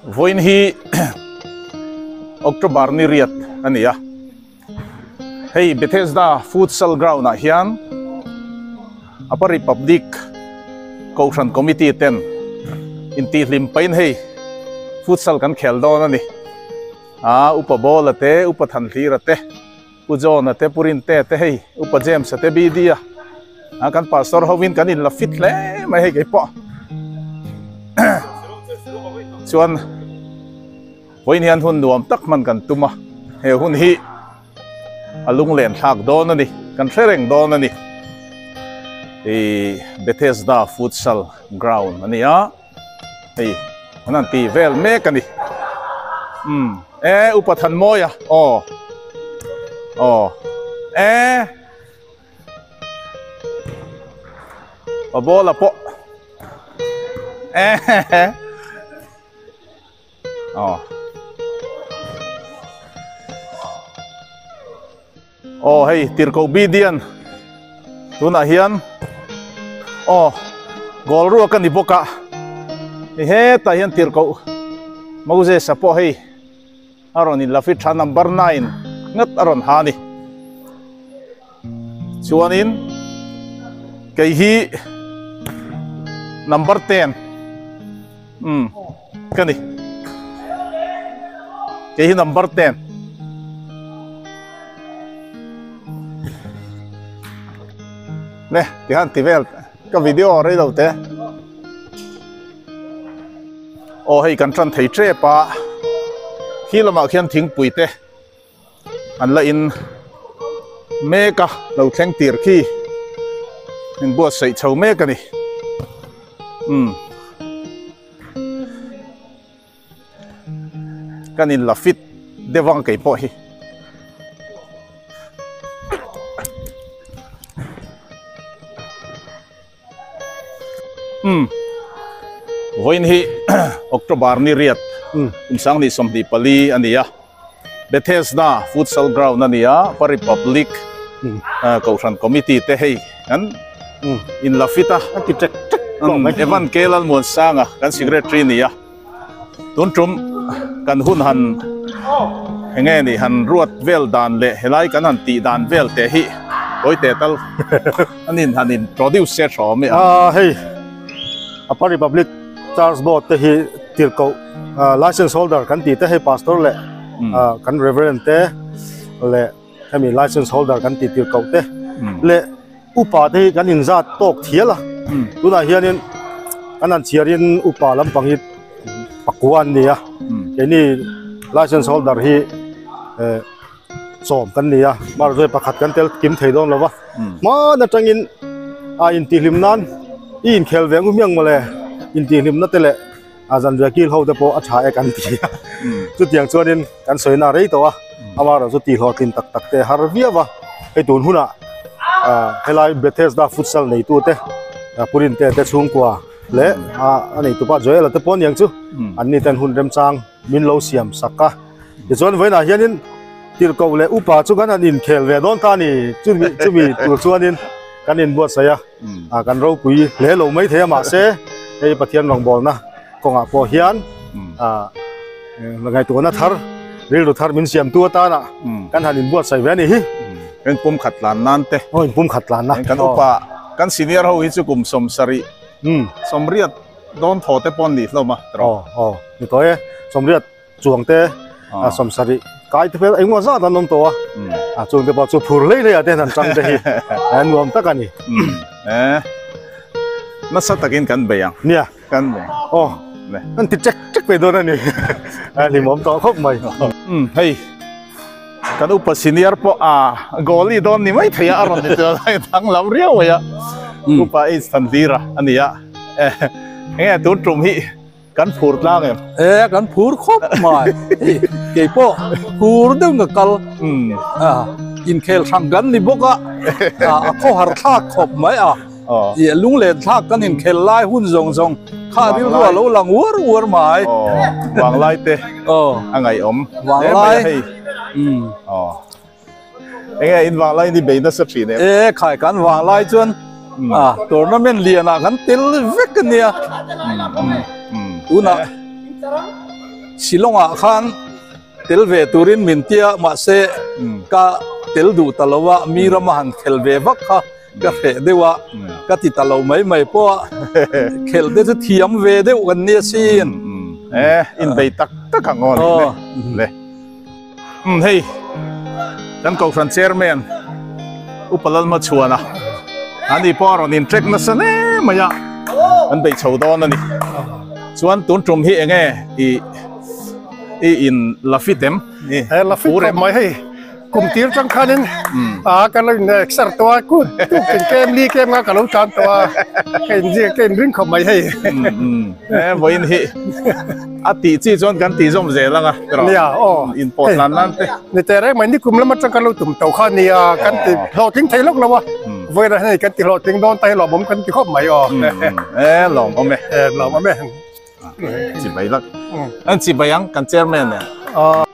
Vawiin hi October ni riat a ni a, hei Bethesda Futsal Ground ah hian Upper Republic Kohhran Committee ten intihhlim pahin hei futsal kan khel dawn a ni. Aa Upa Bawla te, Upa Thanhlira te, Pu John-a te, Pu Rintea te hei Upa James-a te BD-a a kan pastor hovin kan inla fit hle mai hei kei pawh chuan vawiin hian hun nuam tak hman kan tum a he hun hi a lunglen thlak dawn a ni kan hre reng dawn a ni ih Bethesda futsal ground a ni a. Hei an han ti vel mek a ni. Umm e upa Thanmawia aw aw e pa bawla pawh e aw Aw hei tirhkoh Bidian tunah hian aw goal ruak a ni bawk a hei hetah hian tirhkoh Moses a pawh hei a rawn in la fit tha number 9 ngat a rawn ha a ni chuanin kei hi number 10 umm ka ni kei hi number 10. Nè, ti han ti vel ka video rei lo te. Aw hei kan tan thei tep a. Khi lamah khian thingpui te an la in mek a lo thleng tir khi in buatsaih chho mek a ni. Umm. Kan in la fit deuh ang kei pawh hi. Umm vawiin hi October ni riat kum sang ni 24 a ni a Bethesda futsal ground a ni a Pa Republic Kohhran committee te hei an in la fit a Evan K Lalmuansanga kan secretary a ni a. Tun tum kan hun han enge ni han ruat vel dan leh helai kan han tih dan vel teh hi tawi teh tal an in han introduce se tha awm e a. Aaa hei Upper Republic Church Board te hi tirhkoh license holder kan tih te hei pastor leh kan reverend te leh hemi license holder kan tih tirhkoh te leh Upa te hi kan inzat tawk thial a, tunah hianin kan han chhiarin upa lampang hi pakua an ni a, keini license holder hi eh sawm kan ni a, mahse pakhat kan tel kim thei dawn lo va, hman atangin a intihhlim nan i inkhel ve ngu hmiang mawle intihhlimna te leh a zanriah kil ho te pawh a tha e kan ti a, chutiang chuanin kan sawina rei tawh a, amaherawh chu tihhlawhtlin tak tak te har viau a, hei tun hunah ah helai Bethesda futsal neitu te Purinte te chhungkua leh a neitupa Joel-a te pawh aniang chu anni ten hun remchang min lo siam sak a, tichuan vawiinah hianin tirhkoh leh upa chu kan han inkhel ve dawn ta a ni, chumi chumi tur chuanin kan inbuatsaih a. A kan ropui hle lo mai thei a mahse hei Pathian rawngbawlna kawngah pawh hian a ngaihtuahna thar rilru thar min siamtu atana kan han inbuatsaih ve a ni hi. Kan pum khat tlan nan te. Aw in pum khat tlan na. Kan upa kan senior ho hi chu kum 70 sawmriat dawn thaw te pawh an ni hlawm a. Aw aw ni tawh e sawmriat chuang te a 70 kai te fel engmaw zat an awm tawh a a chung te pawh chu phur hlei hlei ah te an tang te hi a nuam tak a ni e nasa takin kan bei ang nia kan bei aw an ti chek chek ve dawn a ni a hlimawm tawh khawp mai hei kan upa senior pawh a goalie dawn ni mai thei a a rawn ni chuan a thang lam riau mai a upa H Thanvira a ni a enge tun tum hi Kan phur tlang em? E, kan phur khawp mai. Kei pawh phur deuh ka kal. A, inkhel hrang kan ni bawk a, a khawhar thlak khawp mai a. I lunglen thlak kan inkhel lai hun zawng zawng kha rilru a lo lang uar uar mai. Vanglai te a ngaihawm. Vanglai. Enge in vanglai ni bei nasa thin em? E khai kan vanglai chuan a tournament lian ah kan tel vek a nia. Tunah. Shillong-ah khan tel ve turin min tia mahse ka tel duh ta lo a, mi rama han khel ve vak kha ka hreh deuh a, ka ti ta lo mai mai pawh a, khelh te chu thiam ve deuh kan nia sin. E, inbei tak tak ang aw ni le. Umm hei kan kohhran chairman Upa Lalmachhuana ani pawh a rawn in track nasa hle mai a an beih chho dawn a ni chuan tun tum hi enge i i in la fit em i la fit khawp mai hei kum tir tang khanin a kan lo in exer tawh a ku tuk tin kem li kem nga ka lo tan tawh a ka in ka in ring khawp mai hei e vawiin hi A tih chi chuan kan tih zawm zel ang a, tiraw? Nia, aw. Inpawt nan nan te. Ni teh reng mai, nikum lam atang kan lo tum tawh kha nia, kan ti hlawhtling thei lawk lo a, vawiin hei kan ti hlawhtling dawn ta hi lawmawm kan ti khawp mai aw. E, lawmawm e. E, lawmawm e. Chibai lak. An chibai ang kan chairman nen. Aw.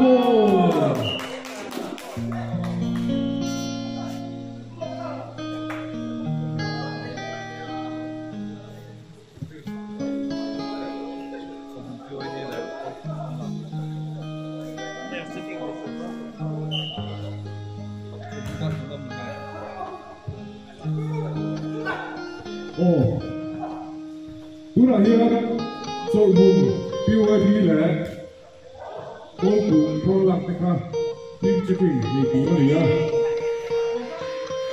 Goal! Aw. Tunah hian Chawlhhmun PYD leh Kawlkulh khawl lak te kha team checking nei tur a ni a.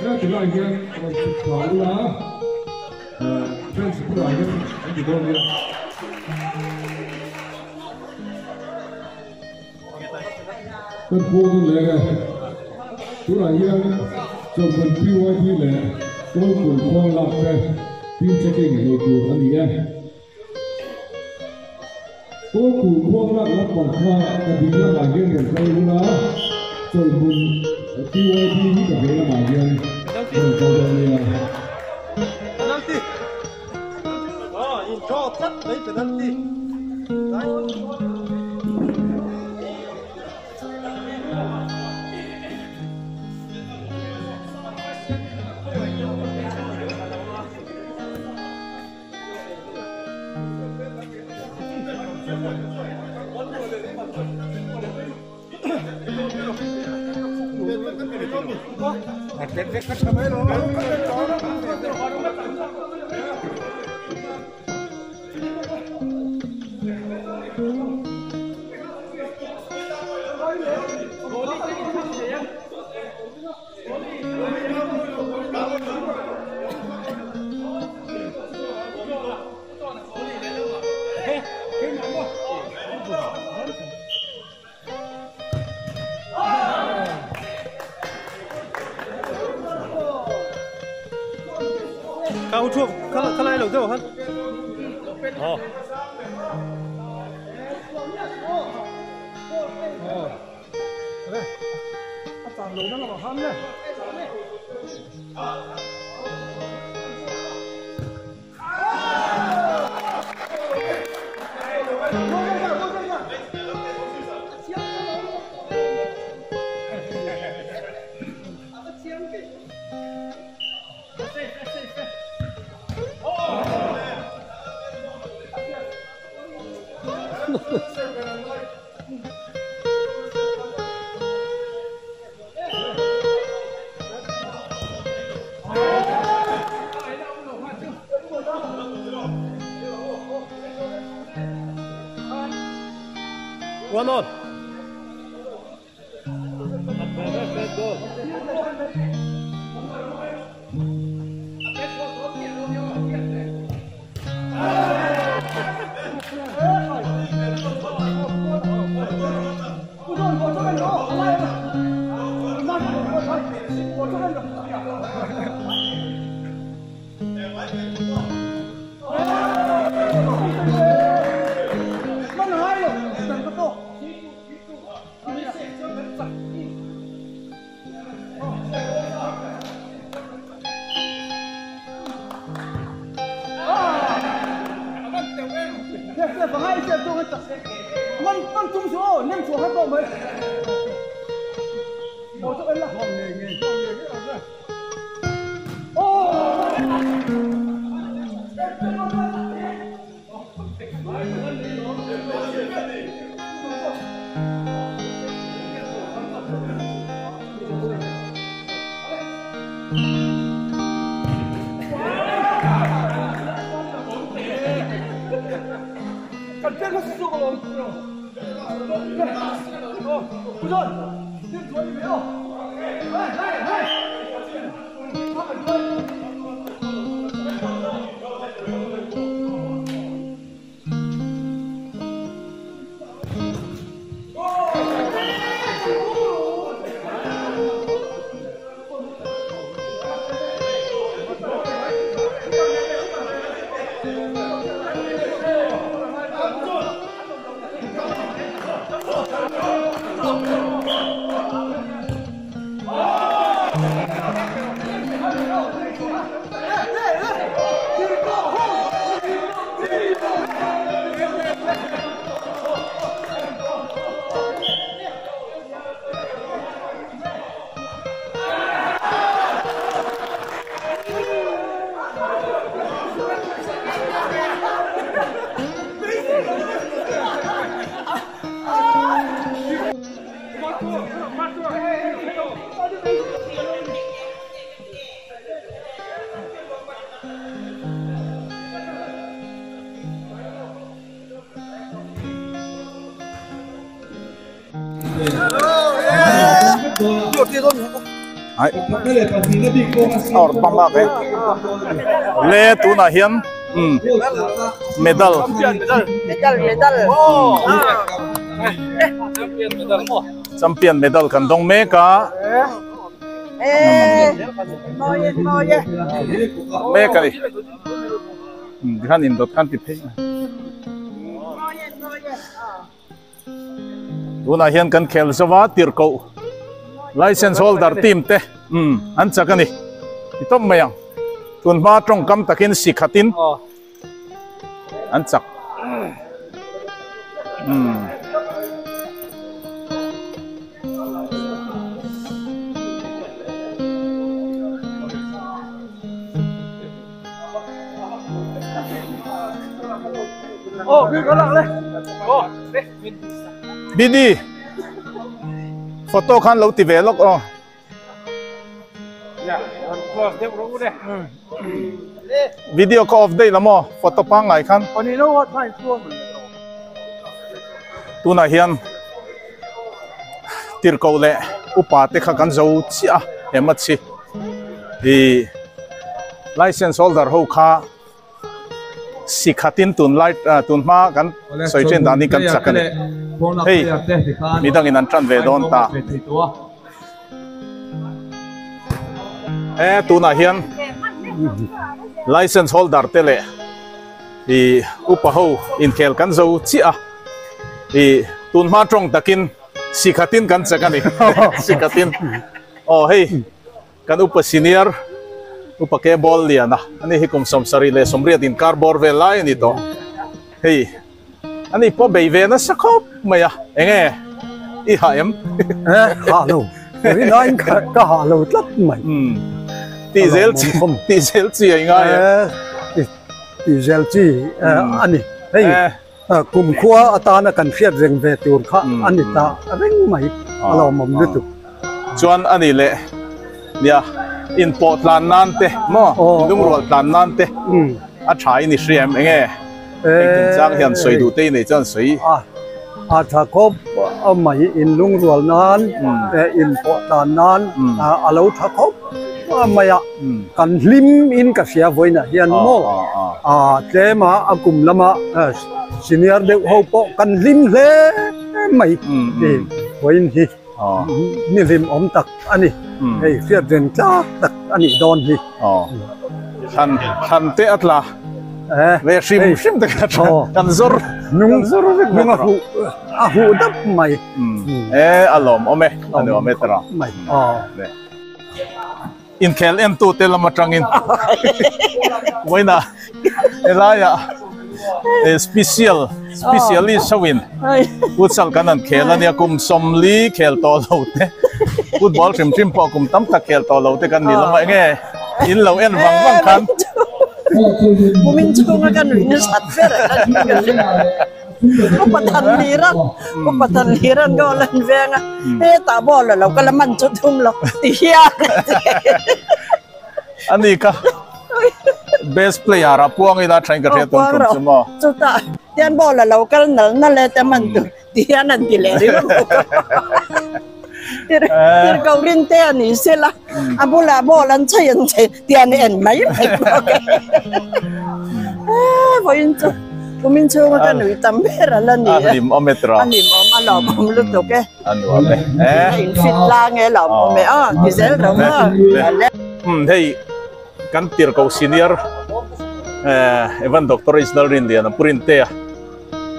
Heti lai hian rawn chhuk thla ula, fence bulah hian an ti dawn nia. Kan pawh dawn leh e. Tunah hian Chawlhhmun PYD leh Kawlkulh khawl lak te team checking nei tur a ni e. Kawlkulh khuang lak lampang kha ka ding lamah hian rawn kal ula, Chawlhhmun PYD hi ka vei lamah hian rawn kal dawn nia. Penalty! In draw tlat mai penalty. Cao chuông, khá lại lẩu dâu hơn. Ờ. One on. Ai or pamba ke le tuna hian medal medal medal champion medal kan dong meka meka ni khan in dot khan ti phei tuna hian kan khel zawa tir ko license holder team te an chakani itom mayang tun ma tong kam takin sikhatin an chak BD photo khan lo ti ve lok o video ko off day lamo photo pa ngai khan tuna hian tir ko le upa te kha kan zo chia ema chi i license holder ho kha sikhatin tun light tun ma kan soi chen dani kan chakane hei midang in an tran ve don ta e tuna hian license holder te le i upa ho in khel kan zo chia i tun ma tong takin sikhatin kan chakani sikhatin oh hei kan upa senior upa ke ball liana ani hi kum som sari le somriat in karbor ve lai ni to hei ani po bei ve na sakhop maya enge i ha em ha lo ri nine ka ha lo tlat mai ti zel ti zel chi ai ngai ti zel chi ani hei kum khua atana kan fiat reng ve tur kha ani ta reng mai alo mom lu tu chuan ani le nia in po tlan nan te mo lung rual tlan nan te a thai ni hriam enge eng chang hian soi du te nei chan soi a tha khop a mai in lung rual nan in po tlan nan a lo tha khop maya kan hlim in ka sia voina hian mo a tlema a kum lama senior deuh ho po kan hlim hle mai ti voin hi ni hlim om tak ani hei fiat ren tlak tak ani don hi than than te atla ve hrim hrim te ka kan zor nung zor nung a hu a hu dap mai e alom ome ani ome tra mai in khel em tu te lama tangin voina elaya special specialist sawin futsal kanan khel ania kum somli khel to lo te football trim trim po kum tam tak khel to lo te kan ni lama nge in lo en wang wang khan mumin chunga kan rin sat fer ko patan liran ko patan liran go lan venga e ta bol lo ka man chu thum lo ti hia ani ka best player a puang ila train ka the ton kum chumo chu ta tian bol lo ka nal na le te man tu ti an ti le ri tir tir ko rin te ani se la abula bol an chai an chai tian en mai mai ko ke eh voin chu kumin chu ka nui tam ber ala ni alim ometra alim om alom om lu to ke anu ame eh in fit la nge lom ome a ti zel ro ma hei kan tir ko senior evan doctor is dal rin lian purin te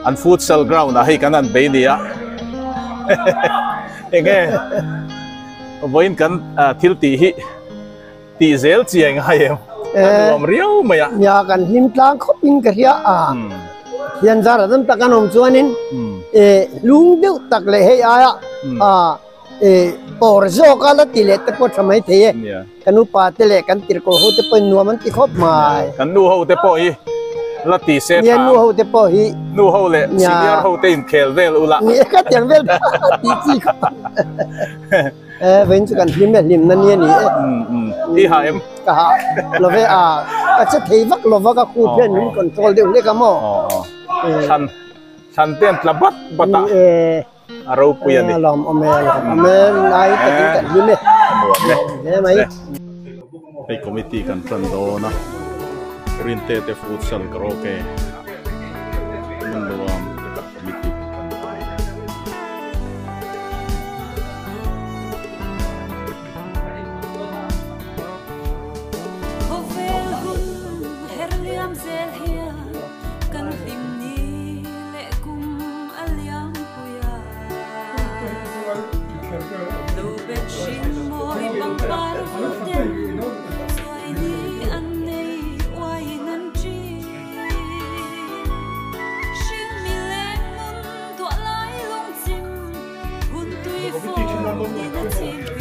an futsal ground a hei kan an be nia enge voin kan thil ti hi ti zel chi ang hai em anuam riau mai a nya kan hlim tlang khop in ka ria a hian zara dam takan om chuanin e lung deuh tak le hei aya a e por zo ka la ti le te po thamai the ye kanu pa te le kan tir ko ho te po nuam an ti khop mai kan nu ho te po hi la ti se tha nu ho te po hi nu ho le senior ho te in khel vel ula ni ka tiang vel ti chi e ven chu kan hlim hlim na ni ni ti ha em ka ha lo ve a ka che thei vak lo va ka khu phen min control deuh le ka mo than than ten tlabat bata e A ropui a ni. Lawm awm e, lawm awm e, nai takin kan hlim e. A nuam e. Hle mai. Hei committee kan tan dawn a, Rinte te futsal karaoke hmun nuam takah committee kan tan dawn a ni.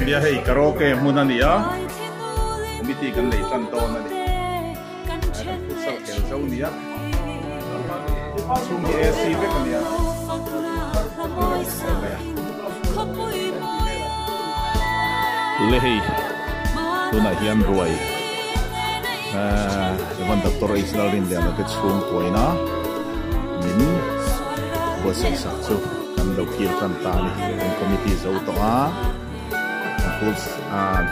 Nia hei karaoke hmun a ni a, committee kan nei tan dawn a ni. Kan futsal khel zo nia, chhung hi AC vek a nia. Le hei tunah hian ruai Evan Doctor H Lalrinliana te chhung kuaina min buatsaih sak chu kan lo kil tan ta a ni. Kan committee zo tawh a,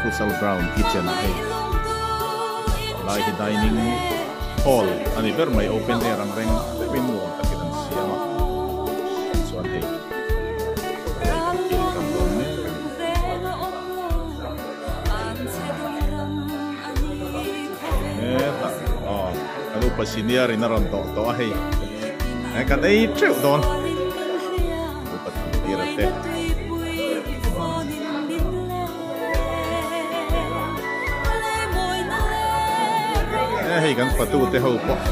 futsal ground kitchen ah hei lai hi dining hall a ni ber mai open air ang reng deuhin nuam takin an siam a chuan hei ruai kan kil tan dawn mek a ni. Hetah aw kan upa senior in a rawn dawh tawh a hei kan ei teuh dawn upa thantir a te. Hei kan fatu te ho pawh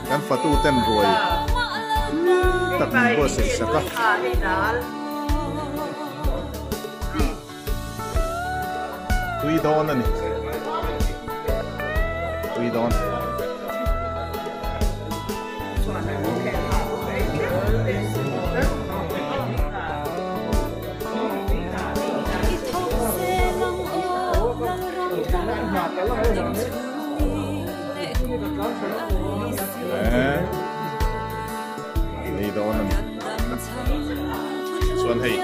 kan fatu ten ruai tak min buatsaih sak a. Tui dawn a ni. Tui dawn. Ei dawn a ni. Chuan hei.